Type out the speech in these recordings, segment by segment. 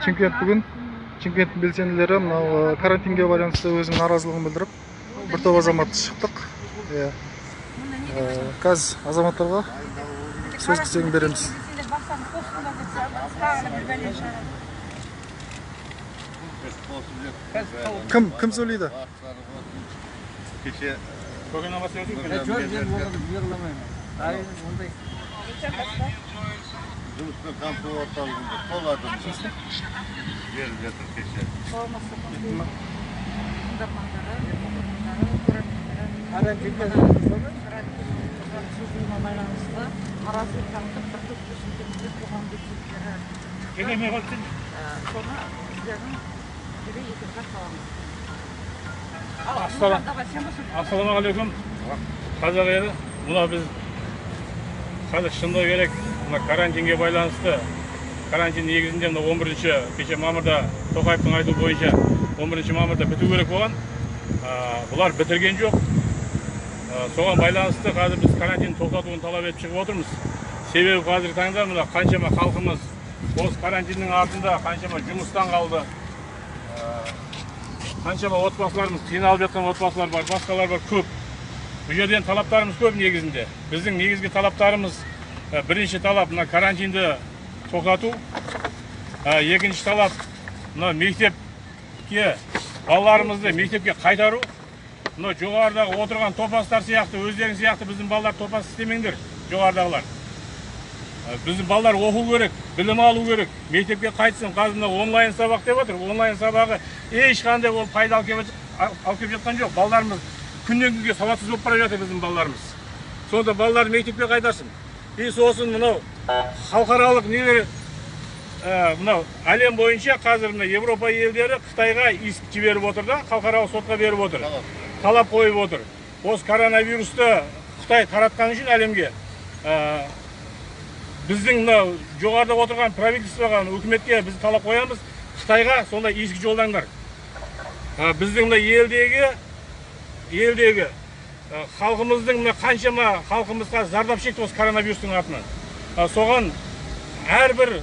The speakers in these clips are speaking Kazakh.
Шымкент бүгін Шымкенттің белсенділері мынау карантинге байланысты өзінің наразылығын білдіріп, бір топ азамат шықтық. Иә. Қазір азаматтарға сөз кезегін береміз. Кім сөйлейді? Кеше жұмыспен қамту орталығында сол адамдар беріп жатыр кеше. Карантинге байланысты наразылық танытып бір топ Шымкентте қоғам белсенділері соны сіздердің тікелей эфирге саламыз. Ассалаумағалейкум, қазақ елі. Мына біз қазір шындығы керек, мына карантинге байланысты, карантин негізінде мына 11-ші кеше мамырда Тоқаевтың айтуы бойынша 11 мамырда біту керек болған. Бұлар бітірген жоқ. Соған байланысты қазір біз карантин тоқтатуын талап етіп шығып отырмыз. Себебі қазіргі таңда мына қаншама халқымыз осы карантиннің артында қаншама жұмыстан қалды. Қаншама отбасыларымыз қиналып жатқан отбасылар бар, басқалар бар, көп. Бұл жерден талаптарымыз көп негізінде. Біздің негізгі талаптарымыз, бірінші талап мына карантинді тоқтату. Екінші талап мына мектепке балаларымызды мектепке қайтару. Мына жоғарыдағы отырған топастар сияқты, өздерің сияқты біздің балалар топас істемеңдер, жоғарыдағылар. Біздің балалар оқу керек, білім алу керек, мектепке қайтсын. Қазір мына онлайн сабақ деп отыр. Онлайн сабағы ешқандай ол пайда алып келіп жатқан жоқ. Балаларымыз күннен күнге сауатсыз болып бара жатыр біздің балаларымыз. Сонда балалар мектепке қайтарсын. И сосын мынау халықаралық нелер, мынау әлем бойынша қазір мына Европа елдері Қытайға иск жіберіп отыр да, халықаралық сотқа беріп отыр. Талап қойып отыр. Осы коронавирусты Қытай таратқан үшін әлемге біздің мынау жоғарыда отырған правительствоға, үкіметке біз талап қоямыз, Қытайға сондай иск жолдаңдар. Біздің мына елдегі халқымыздың мына қаншама халқымызға зардап шекті осы коронавирустың артынан. Соған әрбір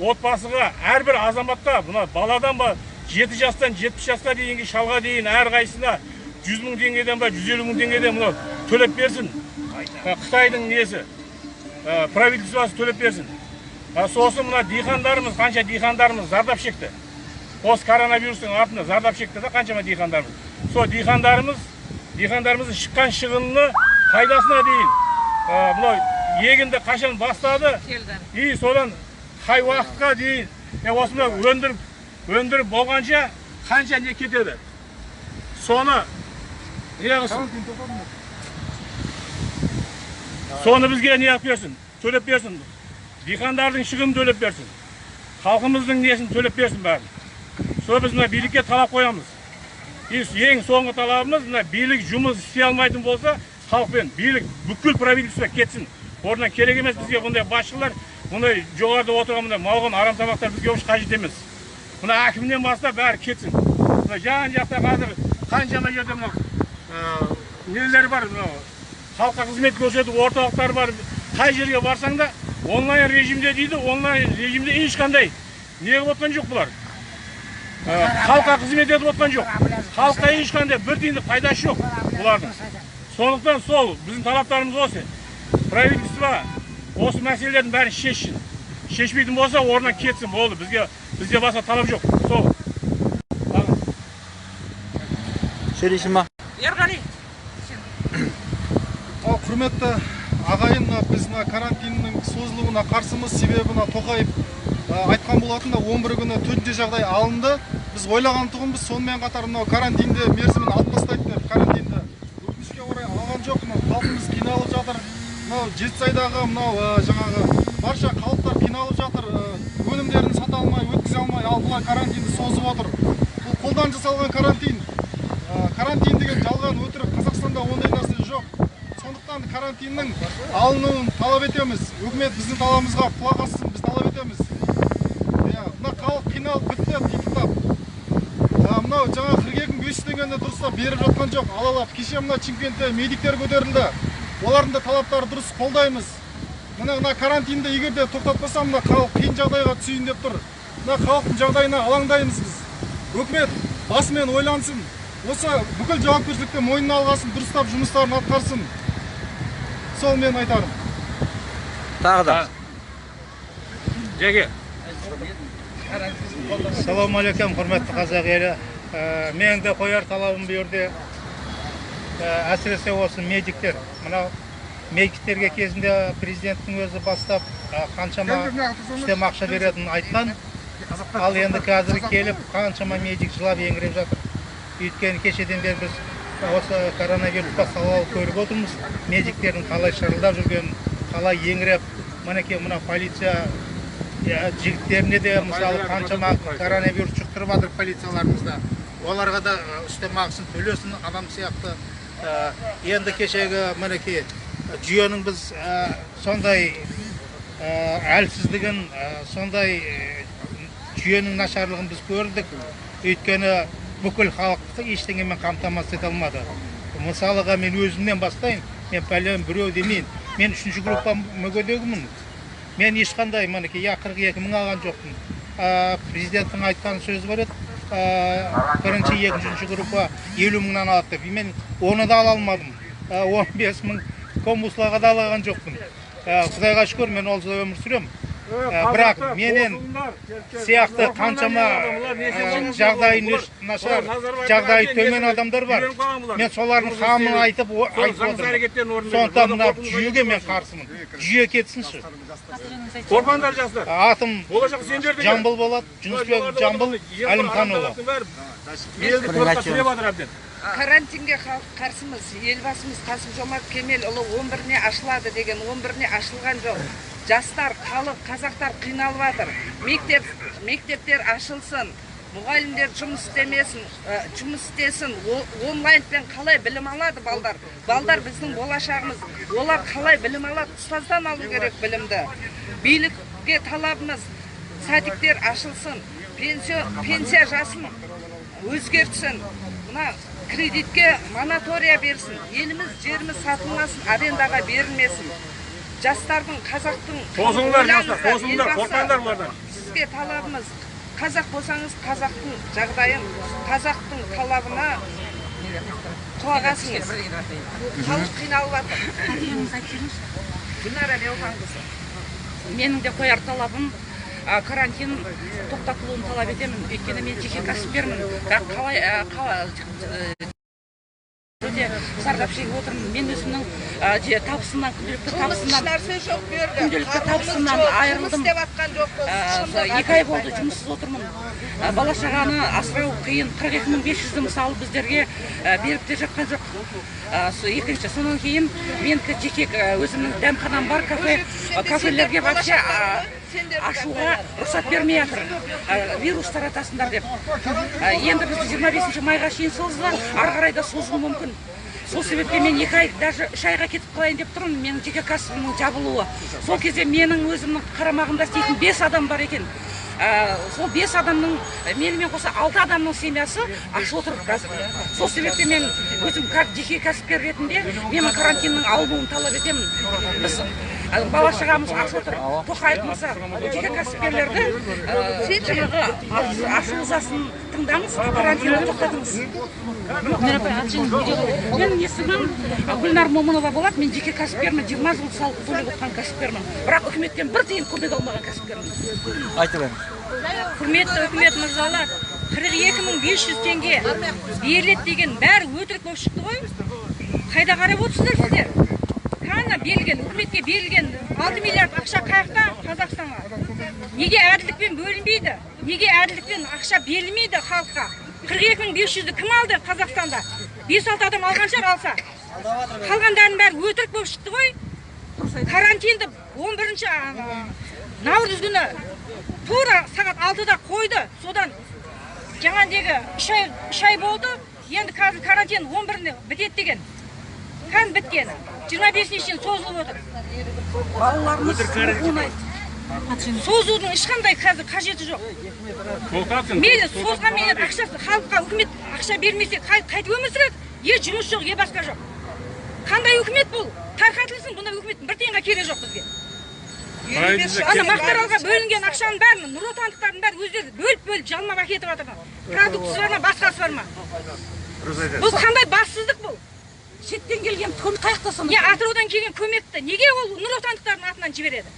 отбасыға, әрбір азаматқа, мына баладан ба 7 жастан 70 жасқа дейінгі шалға дейін әрқайсысына 100 мың теңгеден ба 150 мың теңгеден мынау төлеп берсін. Қытайдың несі, правительствосы төлеп берсін. Сосын мына диқандарымыз, қанша диқандарымыз зардап шекті. Осы коронавирустың артында зардап шекті да қаншама диқандарымыз. Сол диқандарымыздың шыққан шығынына пайдасына дейін мынау егінді қашан бастады, и содан қай уақытқа дейін осыны өндіріп болғанша қанша не кетеді. Соны не қылсын? Соны бізге не қылып берсін, төлеп берсін. Диқандардың шығынын төлеп берсін. Халқымыздың несін төлеп берсін бәрін. Сол біз мына билікке талап қоямыз. Ең соңғы талабымыз, мына билік жұмыс істей алмайтын болса, халықпен билік бүкіл правительство кетсін. Орнынан керек емес бізге бұндай басшылар, бұндай жоғарыда отырған мына малғұн арамтамақтар бізге вообще қажет емес. Мына әкімнен бастап бәрі кетсін. Мына жан жақта қазір қаншама жерде мына нелер бар, мына халыққа қызмет көрсету орталықтары бар. Қай жерге барсаң да онлайн режимде дейді, онлайн режимде ешқандай не қылып отқан жоқ бұлар. Халыққа қызмет етіп отқан жоқ. Халыққа ешқандай бір тиындық пайдасы жоқ бұлардың. Сондықтан сол біздің талаптарымыз осы. Правительство осы мәселелердің бәрін шешсін. Шешпейтін болса орнынан кетсін, болды. Бізде басқа талап жоқ. Сол. Сөйлейсің ба? Ерғали. Ал құрметті ағайын, біз мына карантиннің созылуына қарсымыз. Себебі мына Тоқаев айтқан болатын да 11 күні төтенше жағдай алынды. Біз ойлаған тұғынбыз, сонымен қатар мынау карантинді мерзімін алып тастайды деп, карантинді өкінішке орай алған жоқ. Мынау халқымыз қиналып жатыр. Мынау Жетісайдағы мынау жаңағы барша халықтар қиналып жатыр. Өнімдерін сата алмай, өткізе алмай, ал бұлар карантинді созып отыр. Бұл қолдан жасалған карантин. Карантин деген жалған, өтірік. Қазақстанда ондай нәрсе жоқ. Сондықтан карантиннің алынуын талап етеміз. Үкімет біздің талабымызға құлақ ассын, біз талап етеміз. Мына халық қиналып бітті, титықтап. Мынау жаңа 42 мың 500 теңгені дұрыстап беріп жатқан жоқ, алалап. Кеше мына Шымкентте медиктер көтерілді. Олардың да талаптары дұрыс, қолдаймыз. Мына карантинді егер де тоқтатпаса, мына халық қиын жағдайға түсейін деп тұр. Мына халықтың жағдайына алаңдаймыз біз. Үкімет басымен ойлансын. Осы бүкіл жауапкершілікті мойнына алғасын, дұрыстап жұмыстарын атқарсын. Сол мен айтарым. Тағы да. Жеке. Салам алейкум, құрметті қазақ елі. Менің де қояр талабым бұл жерде, әсіресе осы медиктер. Мынау медиктерге кезінде президенттің өзі бастап қаншама үстем ақша беретінін айтқан. Ал енді қазір келіп қаншама медик жылап еңіреп жатыр. Өйткені кешеден бері біз осы коронавирус басталғалы көріп отырмыз. Медиктердің қалай шырылдап жүргенін, қалай еңіреп, мінекей мына полиция жігіттеріне де мысалы қаншама коронавирус жұқтырып жатыр полицияларымызда. Оларға да үстем ақысын төлесін адам сияқты. Енді кешегі мінекей жүйенің біз сондай әлсіздігін, сондай жүйенің нашарлығын біз көрдік. Өйткені бүкіл халықты ештеңемен қамтамасыз ете алмады. Мысалыға мен өзімнен бастайын, мен пәлен біреу демейін. Мен 3-ші группа мүгедегімін. Мен ешқандай мінекей я 42 мың алған жоқпын. Президенттің айтқан сөзі бар еді, бірінші, екінші группа 50 мыңнан алады деп. Мен оны да ала алмадым. 15 мың коммуслаға да алған жоқпын. Құдайға шүкір, мен ол жылы өмір сүремін. Бірақ менен сияқты қаншама жағдайы нашар, жағдайы төмен адамдар бар. Мен солардың қамын айтып отырмын. Сондықтан мына жүйеге мен қарсымын. Жүйе кетсінші. Қорқаңдар жастар. Атым Жамбыл болады, Жүнісбек Жамбыл Әлімханұлы. Елді қорққа сүйреп жатыр әбден. Карантинге қарсымыз. Елбасымыз Қасым-Жомарт Кемелұлы 11-не ашылады деген, 11-не ашылған жоқ. Жастар, халық, қазақтар қиналып жатыр. Мектептер ашылсын, мұғалімдер жұмыс істемесін, жұмыс істесін. Онлайнпен қалай білім алады балдар? Балдар біздің болашағымыз. Олар қалай білім алады? Ұстаздан алу керек білімді. Билікке талабымыз, садиктер ашылсын, пенсия жасын өзгертсін. Мына кредитке монотория берсін. Еліміз, жеріміз сатылмасын, арендаға берілмесін. Жастардың, қазақтың қосылыңдар, жастар, қосылыңдар, қорқаңдар бұлардан. Сізге талабымыз, қазақ болсаңыз, қазақтың жағдайын, қазақтың талабына құлақ асыңыз. Халық қиналып жатыр. Гүлнара Леуханқызы. Менің де қояр талабым карантин тоқтатылуын талап етемін. Өйткені мен жеке кәсіпкермін. Қалай өте зардап шегіп отырмын. Мен өзімнің табысымнан, күнделікті табысымнан, күнделікті табысымнан айырылдым. 2 ай болды жұмыссыз отырмын. Бала шағаны асырау қиын. 42 500-ді мысалы біздерге беріп те жатқан жоқ. Екінші, содан кейін мен жеке өзімнің дәмханам бар, кафе, кафелерге вообще ашуға рұқсат бермей жатыр. Вирус таратасыңдар деп. Енді бізді 25 майға шейін созды, ары қарай да созылуы мүмкін. Сол себептен мен 2 ай, даже 3 айға кетіп қалайын деп тұрмын, менің жеке кәсібімнің жабылуы. Сол кезде менің өзімнің қарамағымда істейтін 5 адам бар екен. Сол 5 адамның, менімен қоса 6 адамның семьясы аш отыр қазір. Сол себептен мен өзім жеке кәсіпкер ретінде менің карантиннің алынуын талап етемін. Біз бала шағамыз аш отыр. Тоқаев мырза, жеке кәсіпкерлерді жаңағы ашу ызасын тыңдаңыз, карантинді тоқтатыңыз. Менің есімім Гүлнар Момынова болады. Мен жеке кәсіпкермін, 20 жыл салық төлеп отқан кәсіпкермін. Бірақ үкіметтен бір тиын көмек алмаған кәсіпкермін. Айта беріңіз. Құрметті үкімет мырзалар, 42 500 теңге беріледі деген бәрі өтірік болып шықты ғой. Қайда қарап отырсыздар сіздер? Қана берілген, үкіметке берілген 6 миллиард ақша қаяқта Қазақстанға? Неге әділдікпен бөлінбейді? Неге әділдікпен ақша берілмейді халыққа? 42 500-ді кім алды Қазақстанда? 5-6 адам алған шығар алса. Қалғандарының бәрі өтірік болып шықты ғой. Карантинді 11 наурыз күні тура сағат 6-да қойды. Содан жаңағыдегі 3 ай, 3 ай болды. Енді қазір карантин 11-іне бітеді деген. Кән біткені. 25-іне шейін созылып отыр. Балаларымыз оқуын. Созудың ешқандай қазір қажеті жоқ. Тоқтатсын. Мейлі созғанменен ақшасы халыққа үкімет ақша бермесе қайтып өмір сүреді? Е жұмыс жоқ, е басқа жоқ. Қандай үкімет бұл? Тарқатылсын, бұндай үкіметтің бір тиынға керегі жоқ бізге. Ана Мақтааралға бөлінген ақшаның бәрін Нұр Отандықтардың бәрі өздері бөліп-бөліп жалмап әкетіп жатыр. Продуктісі бар ма, басқасы бар ма? Бұл қандай бассыздық бұл? Шеттен келген көмек қаяқта сонда? Не, Атыраудан келген көмекті неге ол Нұр Отандықтардың атынан жібереді?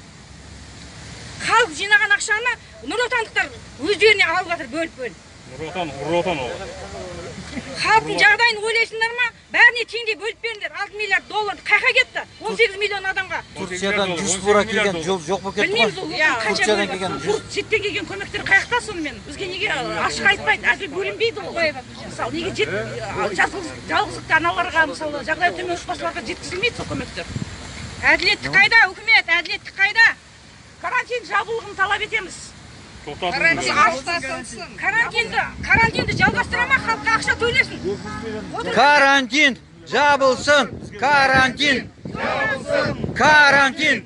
Халық жинаған ақшаны Нұр Отандықтар өздеріне алып жатыр бөліп-бөліп. Нұр Отан, Нұр Отан ол. Халықтың жағдайын ойлайсыңдар ма? Бәріне теңдей бөліп беріңдер. 6 миллиард доллар қайқа кетті? 18 миллион адамға. Турциядан 100 фура келген жол жоқ болып кетті Білмейміз ғой. ол қанша Турциядан бөліп келген жатыр. Шеттен келген көмектер қаяқта сонымен? Бізге неге ашық айтпайды, әділ бөлінбейді ол. Мысалы, неге жалғызlıқты аналарға, мысалы, жағдайы төмен отбасыларға жеткізілмейді сол көмектер? Әділеттік қайда, үкімет? Әділеттік қайда? Карантин жабылығын талап етеміз. Карантинді жалғастыра ма, халыққа ақша төлесін. Карантин жабылсын! Карантин! Карантин!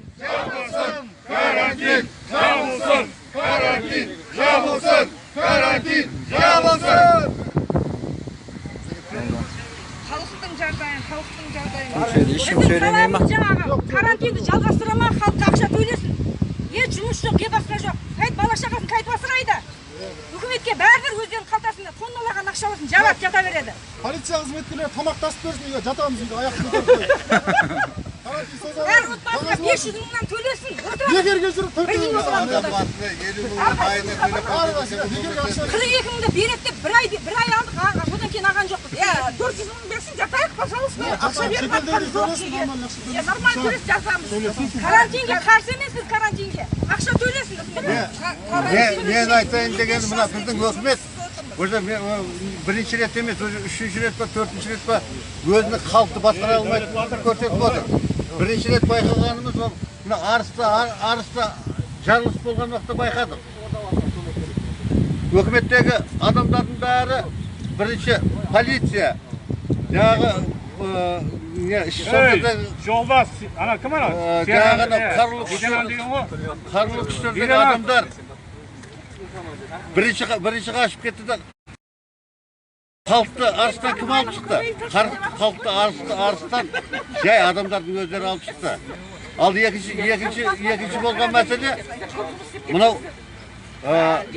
Карантин жабылсын! Карантин жабылсын! Карантин жабылсын! Халықтың жағдайын, халықтың жағдайын. Ешкім сөйлемей ма? Карантинді жалғастыра ма, халыққа ақша төлесін. Е жұмыс жоқ, е басқа жоқ. Қайт бала шағасын қайтып асырайды. Үкіметке бәрібір өздерінің қалтасында тонналаған ақша болсын, жабап жата береді. Полиция қызметкерлері тамақ тасып берсін, үйге жатамыз үйде, аяқ көтеріп қойып. Карантин соза Әр отбасыға 500 мыңнан төлесін. Бекерге жүріп Бір жыл отырамыз. 42 мыңды береді деп бір ай алдық, одан кейін алған жоқпыз. 400 мың берсін, жатайық, пожалуйста. Ақша беріп жатқан жоқ. Нормально төлесін, жатамыз. Карантинге қарсы емеспіз, карантинге. Ақша төлесін. Мен айтайын дегенім, мына біздің өкімет уже бірінші рет емес, уже үшінші рет па, төртінші рет па өзінің халықты басқара алмайтынын көрсетіп отыр. Бірінші рет байқағанымыз ол мына Арыста жарылыс болған уақытта байқадық. Өкіметтегі адамдардың бәрі бірінші полиция, жаңағы жолдас, ана кім ана? Жаңағы қарулы күштердегі адамдар бірінші қашып кетті де, халықты Арыстан кім алып шықты? Халықты Арыстан жай адамдардың өздері алып шықты. Ал екінші болған мәселе мынау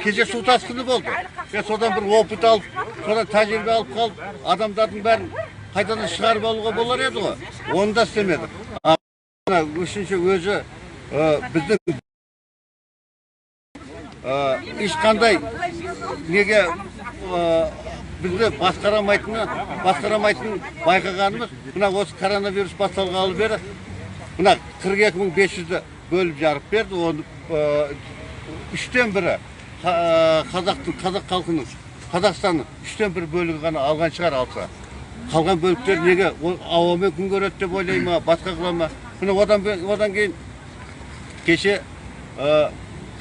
кеше су тасқыны болды. Содан бір опыт алып, содан тәжірибе алып қалып, адамдардың бәрін қайтадан шығарып алуға болар еді ғой. Оны да істемедік. Үшінші өзі біздің ешқандай неге бізді басқарамайтынын байқағанымыз мына осы коронавирус басталғалы бері мына 42 500-ді бөліп жарып берді. Оны үштен бірі қазақ халқының, Қазақстанның үштен бір бөлігі ғана алған шығар алса. Қалған бөліктер неге ауамен күн көреді деп ойлай ма, басқа қыла ма? Міне одан кейін кеше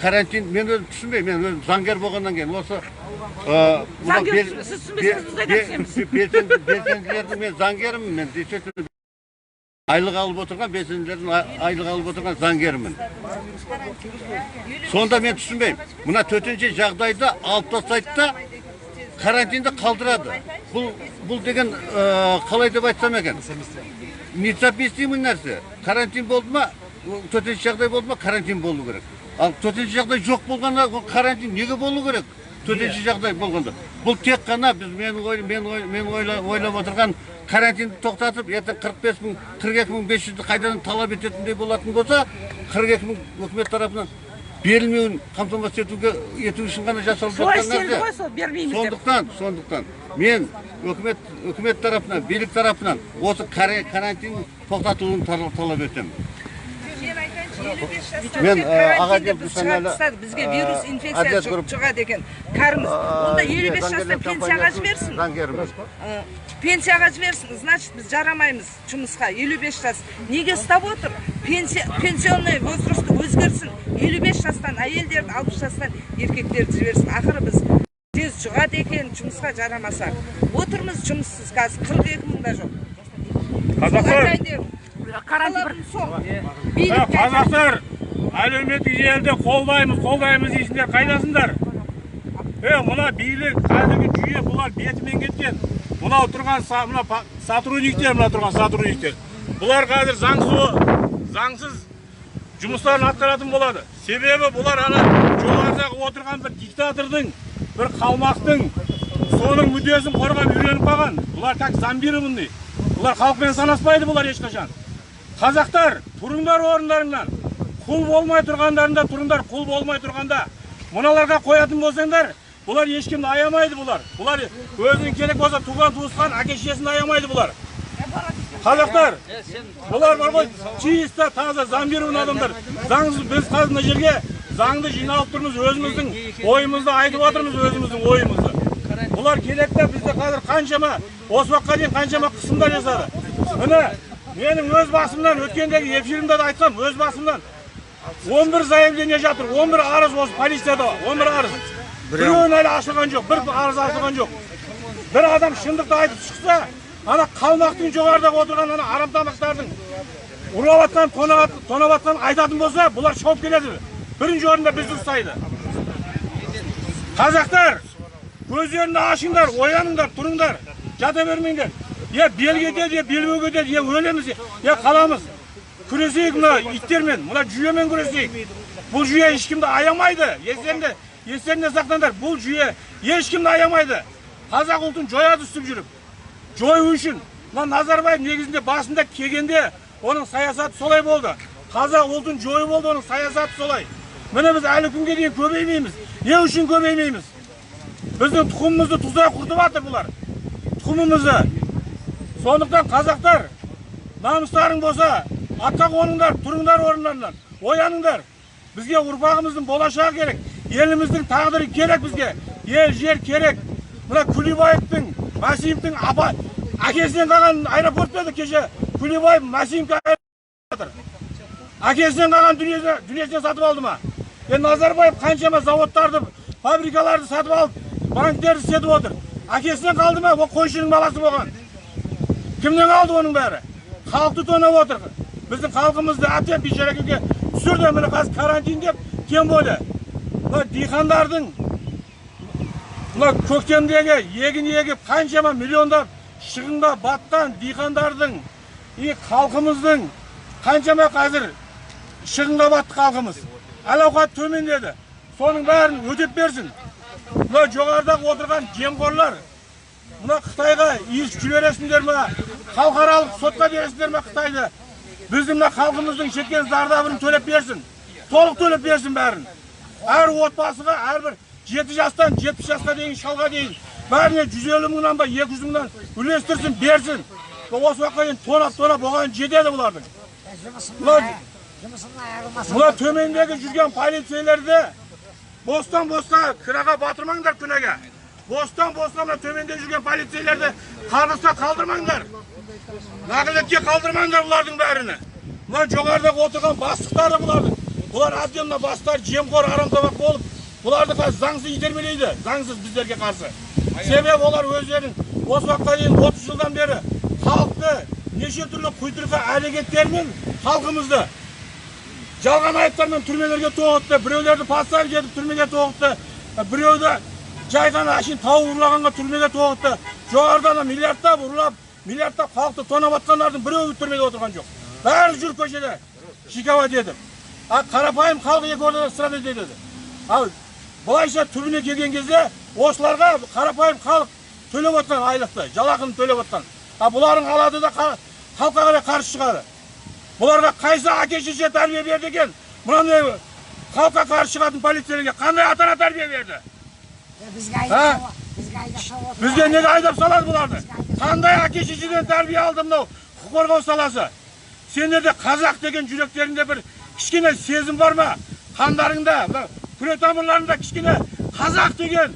карантин, мен өзім түсінбеймін, мен өзім заңгер болғаннан кейін осы белсенділердің, мен заңгермін, мен действительно айлық алып отырған белсенділердің айлық алып отырған заңгермін. Сонда мен түсінбеймін, мына төтенше жағдайды алып тастайды да карантинді қалдырады. Бұл деген қалай деп айтсам екен, несовместимый нәрсе. Карантин болды ма, төтенше жағдай болды ма, карантин болу керек. Ал төтенше жағдай жоқ болғанда карантин неге болу керек? Төтенше жағдай болғанда. Бұл тек қана біз мен ойлап отырған карантинді тоқтатып, ертең 45 мың, 42 500-ді қайтадан талап ететіндей болатын болса, 42 мың үкімет тарапынан берілмеуін қамтамасыз ету үшін ғана жасалып жатқан нәрсе. Сондықтан мен үкімет тарапынан, билік тарапынан осы карантин тоқтатылуын талап етемін. Мен айтайыншы, 55 жастан карантинді біз шығарып тастадық, бізге вирус инфекция жұғады екен, кәріміз. Онда 55 жастан пенсияға жіберсін. Пенсияға жіберсін, значит, біз жарамаймыз жұмысқа, 55 жас. Неге ұстап отыр? Пенсионный возрасты өзгерсін. 55 жастан әйелдерді, 60 жастан еркектерді жіберсін. Ақыры біз тез жұғады екен, жұмысқа жарамасақ. Отырмыз жұмыссыз қазір, 42 мың да жоқ. Қазақтар, қазақтар, әлеуметтік желіде қолдаймыз, қолдаймыз дейсіңдер, қайдасыңдар? Мына билік, қазіргі жүйе бұлар бетімен кеткен. Мынау тұрған мына сотрудниктер, мына тұрған сотрудниктер. Бұлар қазір заңсыз Жұмыстарын атқаратын болады. Себебі бұлар ана жоғарыдағы отырған бір диктатордың, бір қалмақтың соның мүддесін қорғап үйреніп қалған. Бұлар как зомбированный. Бұлар халықпен санаспайды бұлар ешқашан. Қазақтар, тұрыңдар орындарыңнан. Құл болмай тұрғандарында тұрыңдар, құл болмай тұрғанда. Мыналарға қоятын болсаңдар, бұлар ешкімді аямайды бұлар. Бұлар өзінің керек болса туған туысқан әке шешесін аямайды бұлар. Қазақтар, бұлар бар ғой, чисто таза зомбированный адамдар. Заңсыз біз қазір мына жерге заңды жиналып тұрмыз, өзіміздің ойымызды айтып отырмыз, өзіміздің ойымызды. Бұлар келеді де бізде қазір қаншама, осы уақытқа дейін қаншама қысымдар жасады. Міне, менің өз басымнан өткендегі эфирімде де айтқам, өз басымнан 11 заявление жатыр, 11 арыз осы полицияда, 11 арыз. Біреуін әлі ашылған жоқ, бір арыз ашылған жоқ. Бір адам шындықты айтып шықса, ана қалмақтың жоғарыда отырған ана арамтамақтардың ұрлап атқан, тонап атқан айтатын болса, бұлар шауып келеді. Бірінші орында бізді ұстайды. Қазақтар, көздеріңді ашыңдар, ояныңдар, тұрыңдар, жата бермеңдер. Я бел кетеді, я белбеу кетеді, я өлеміз, я қаламыз. Күресейік мына иттермен, мына жүйемен күресейік. Бұл жүйе ешкімді аямайды. Естерінде сақтаңдар, бұл жүйе ешкімді аямайды. Қазақ ұлтын жояды үстіп жүріп. Жою үшін мына Назарбаев негізінде басында келгенде оның саясаты солай болды. Қазақ ұлтын жою болды, оның саясаты солай. Міне біз әлі күнге дейін көбеймейміз. Не үшін көбеймейміз? Біздің тұқымымызды тұзақ құртып жатыр бұлар. Тұқымымызды. Сондықтан қазақтар, намыстарың болса, атқа қоныңдар, тұрыңдар орындарынан, ояныңдар. Бізге ұрпағымыздың болашағы керек, еліміздің тағдыры керек бізге. Ел, жер керек. Мына Күлібаевтың, Мәсімовтің апа әкесінен қалған аэропорт еді кеше. Күлібаев Мәсімовке жатыр. Әкесінен қалған дүниесінен сатып алды ма? Назарбаев қаншама заводтарды, фабрикаларды сатып алып, банктерді істетіп отыр. Әкесінен қалды ма? Ол қойшының баласы болған. Кімнен қалды оның бәрі? Халықты тонап отыр. Біздің халқымызды әбден бейшара күйге түсірді. Міне қазір карантин деп, тем более. Мына диқандардың мына көктемдегі егін егіп қаншама миллиондап шығынға батқан диқандардың и халқымыздың қаншама қазір шығынға батты халқымыз. Әл-ауқат төмендеді. Соның бәрін өтеп берсін. Мына жоғарыдағы отырған жемқорлар, мына Қытайға иіс жібересіңдер ме? Халықаралық сотқа бересіңдер ме Қытайды? Біздің мына халқымыздың шеккен зардабын төлеп берсін. Толық төлеп берсін бәрін. Әр отбасыға, әрбір 7 жастан 70 жасқа дейін, шалға дейін бәріне 150 мыңнан ба 200 мыңнан үлестірсін, берсін. Осы уақытқа дейін тонап-тонап оған жетеді бұлардың. Мына төмендегі жүрген полицейлерді бостан-босқа кіраға батырмаңдар күнәге. Бостан-босқа мына төменде жүрген полицейлерді қарғысқа қалдырмаңдар. Нақылетке қалдырмаңдар бұлардың бәріні. Мына жоғарыдағы отырған бастықтары бұлардың. Бұлар әбден мына бастар жемқор арамтамақ болып, бұларды қазір заңсыз итермелейді, заңсыз біздерге қарсы. Себебі олар өздерінің осы уақытқа дейін 30 жылдан бері халықты неше түрлі құйтырқы әрекеттермен халқымызды жалған айыптармен түрмелерге тоғытты, біреулерді подставить етіп түрмеге тоғытты, біреуді жай ғана әшейін тауық ұрлағанға түрмеге тоғытты. Жоғарыдан миллиардтап ұрлап, миллиардтап халықты тонап жатқандардың біреуі түрмеде отырған жоқ. Бәрі жүр көшеде шиковать етіп. А қарапайым халық екі ортада страдать етеді. Ал былайша түбіне келген кезде осыларға қарапайым халық төлеп отқан айлықты, жалақыны төлеп отқан. А бұлардың алады да халыққа қарай қарсы шығады. Бұларға қайсы әке шеше тәрбие берді екен? Мынандай халыққа қарсы шығатын полицейлерге қандай ата-ана тәрбие берді? Бізге неге айдап салады бұларды? Қандай әке шешеден тәрбие алды мынау құқық қорғау саласы? Сендерде қазақ деген жүректерінде бір кішкене сезім бар ма? Қандарыңда, күре тамырларында кішкене қазақ деген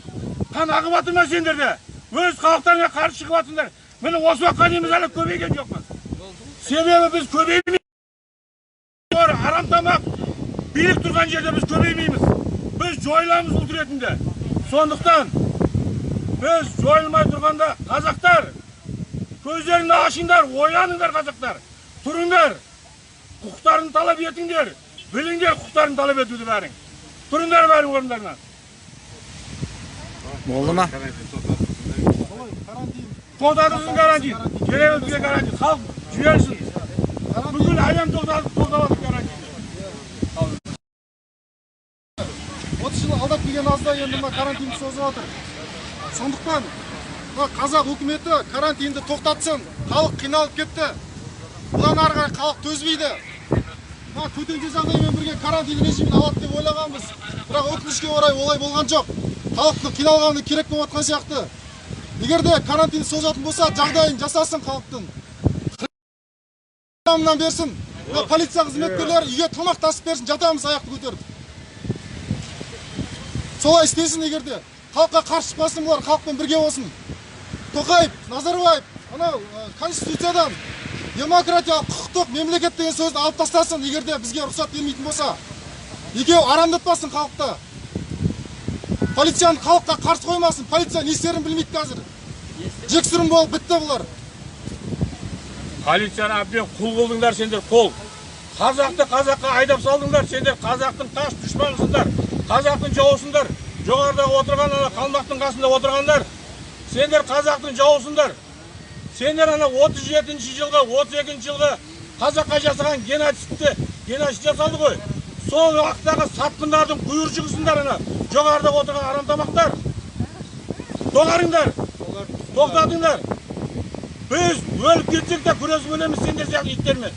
қан ағып жатыр ма сендерде? Өз халықтарыңа қарсы шығып жатсыңдар. Міне осы уақытқа дейін біз әлі көбейген жоқпыз. Себебі біз көбеймейміз. Арам тамақ билік тұрған жерде біз көбеймейміз. Біз жойыламыз ұлт ретінде. Сондықтан біз жойылмай тұрғанда қазақтар көздеріңді ашыңдар, ояныңдар қазақтар. Тұрыңдар, құқықтарын талап етіңдер, біліңдер құқықтарын талап етуді бәрің. Тұрыңдар бәрің орындарынан. Болды ма? Тоқтатылсын карантин. Керек бізге карантин. Халық жіберсін. Бүкіл әлем тоқтатып карантинді. Жетпеген аздай енді мына карантинді созып жатыр. Сондықтан мына қазақ үкіметі карантинді тоқтатсын. Халық қиналып кетті. Бұдан ары қарай халық төзбейді. Мына төтенше жағдаймен бірге карантин режимін алады деп ойлағанбыз. Бірақ өкінішке орай олай болған жоқ. Халықтың қиналғаны керек болып жатқан сияқты. Егер де карантин созатын болса, жағдайын жасасын халықтың. Қырғызстаннан берсін. Мына полиция қызметкерлері үйге тамақ тасып берсін, жатамыз аяқты көтеріп. Солай істесін егер де. Халыққа қарсы шықпасын бұлар, халықпен бірге болсын. Тоқаев, Назарбаев, анау конституциядан демократиялық құқықтық мемлекет деген сөзді алып тастасын, егер де бізге рұқсат бермейтін болса. Екеуі арандатпасын халықты. Полицияны халыққа қарсы қоймасын, полиция не істерін білмейді қазір. Жексұрын болып бітті бұлар. Полицияны әбден құл қылдыңдар сендер, қол. Қазақты қазаққа айдап салдыңдар, сендер қазақтың тас дұшпанысыңдар, қазақтың жауысыңдар. Жоғарыда отырған ана қалмақтың қасында отырғандар, сендер қазақтың жауысыңдар. Сендер ана 37 жылғы, 32 жылғы қазаққа жасаған геноцид жасалды ғой. Сол уақыттағы сатқындардың құйыршығысыңдар ана жоғарыда отырған арамтамақтар. Доғарыңдар, тоқтатыңдар. Біз өліп кетсек те күресіп өлеміз сендер сияқты иттермен.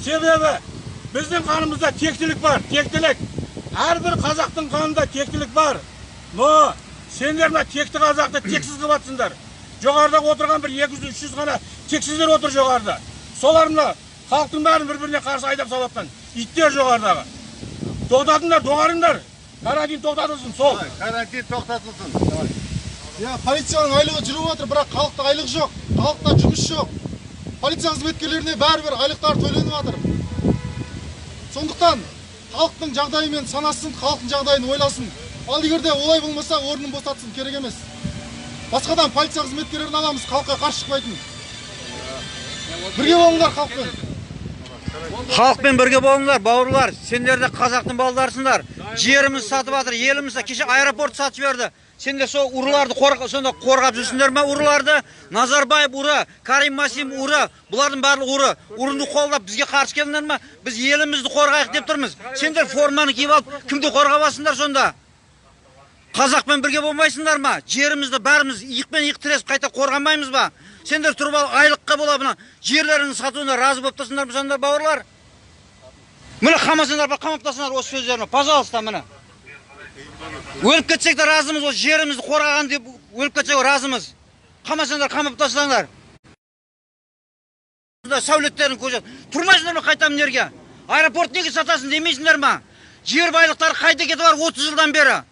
Себебі біздің қанымызда тектілік бар, тектілік. Әрбір қазақтың қанында тектілік бар. Но сендер мына текті қазақты тексіз қылып жатсыңдар. Жоғарыда отырған бір 200-300 ғана тексіздер отыр жоғарыда. Солар мына халықтың бәрін бір-біріне қарсы айдап салып жатқан иттер жоғарыдағы. Тоқтатыңдар, доғарыңдар. Карантин тоқтатылсын, сол. Карантин тоқтатылсын. Я, полицияның айлығы жүріп жатыр, бірақ халықта айлық жоқ, халықта жұмыс жоқ. Полиция қызметкерлеріне бәрібір айлықтар төленіп жатыр. Сондықтан халықтың жағдайымен санасын, халықтың жағдайын ойласын. Ал егер де олай болмаса, орнын босатсын, керек емес. Басқадан полиция қызметкерлерін аламыз, халыққа қарсы шықпайтын. Бірге болыңдар халықпен. Халықпен бірге болыңдар, бауырлар. Сендер де қазақтың балдарысыңдар. Жеріміз сатып жатыр, еліміз кеше аэропорт сатып жіберді. Сендер сол ұрыларды сонда қорғап жүрсіңдер ме ұрыларды? Назарбаев ұры, Карим Масим ұры, бұлардың барлығы ұры. Ұрыны қолдап бізге қарсы келдіңдер ме? Біз елімізді қорғайық деп тұрмыз. Сендер форманы киіп алып кімді қорғап сонда? Қазақпен бірге болмайсыңдар ма? Жерімізді бәріміз иықпен иық тіресіп қайта қорғамаймыз ба? Сендер тұрып алып айлыққа бола мына жерлеріңді сатуына разы болып тұрсыңдар ма сонда, бауырлар? Міне қамасаңдар, қамап тастаңдар осы сөздеріне, пожалуйста, міне. Өліп кетсек те разымыз, осы жерімізді қорғаған деп өліп кетсек разымыз. Қамасаңдар, қамап тастаңдар. Сәулеттерін көзет. Тұрмайсыңдар ма қайта мына жерге? Аэропорт неге сатасың демейсіңдер ма? Жер байлықтары қайда кетіп бар 30 жылдан бері?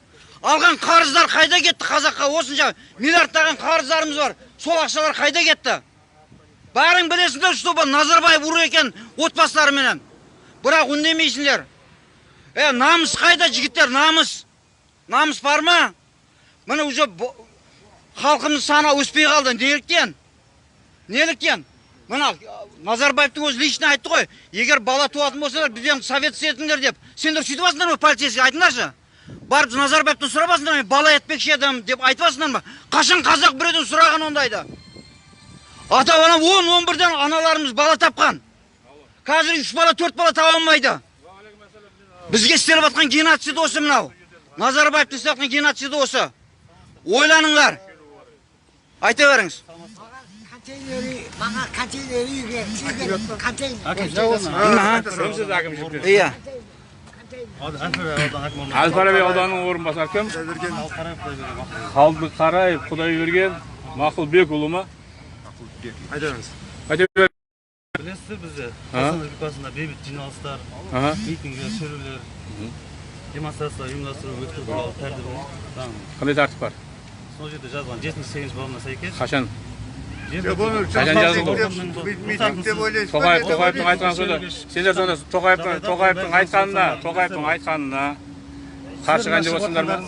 Алған қарыздар қайда кетті қазаққа? Осынша миллиардтаған қарыздарымыз бар. Сол ақшалар қайда кетті? Бәрің білесіңдер, что Назарбаев ұры екен отбасыларыменен. Бірақ үндемейсіңдер. Намыс қайда, жігіттер, намыс? Намыс бар ма? Міне уже халқымыз саны өспей қалды. Неліктен? Неліктен? Мына Назарбаевтың өзі лично айтты ғой, егер бала туатын болсаңдар, бізден совет істетіңдер деп. Сендер сөйтіп алсыңдар ма полицейский, айтыңдаршы. Барып Назарбаевтан сұрап алсыңдар ма, бала етпекші едім деп айтып алсыңдар ма? Қашан қазақ біреуден сұраған ондайды? Ата-ана 10-11-ден аналарымыз бала тапқан. Қазір 3 бала, 4 бала таба алмайды. Бізге істеліп жатқан геноцид осы мынау. Назарбаевтың істеп жатқан геноциді осы. Ойланыңдар. Айта беріңіз. Маған контейнер үй бер, контейнер. Кімсіз әкімшілікте? Иә. Әл-Фараби ауданының орынбасары кім? Қалдықараев Құдайберген Мақұлбекұлы ма? Айта беріңіз. Айта беріңіз. Білесіздер, бізде Қазақстан Республикасында бейбіт жиналыстар, митингілер, шерулер, демонстрациялар ұйымдастыру, өткізу туралы тәртібі заң. Қандай тәртіп бар? Сол жерде жазылған 7-8 бабына сәйкес. Қашан? Қашан жазылды? Тоқаевтың айтқан сөзі. Сендер сонда Тоқаевтың айтқанына, қарсы шығайын деп отырсыңдар ма?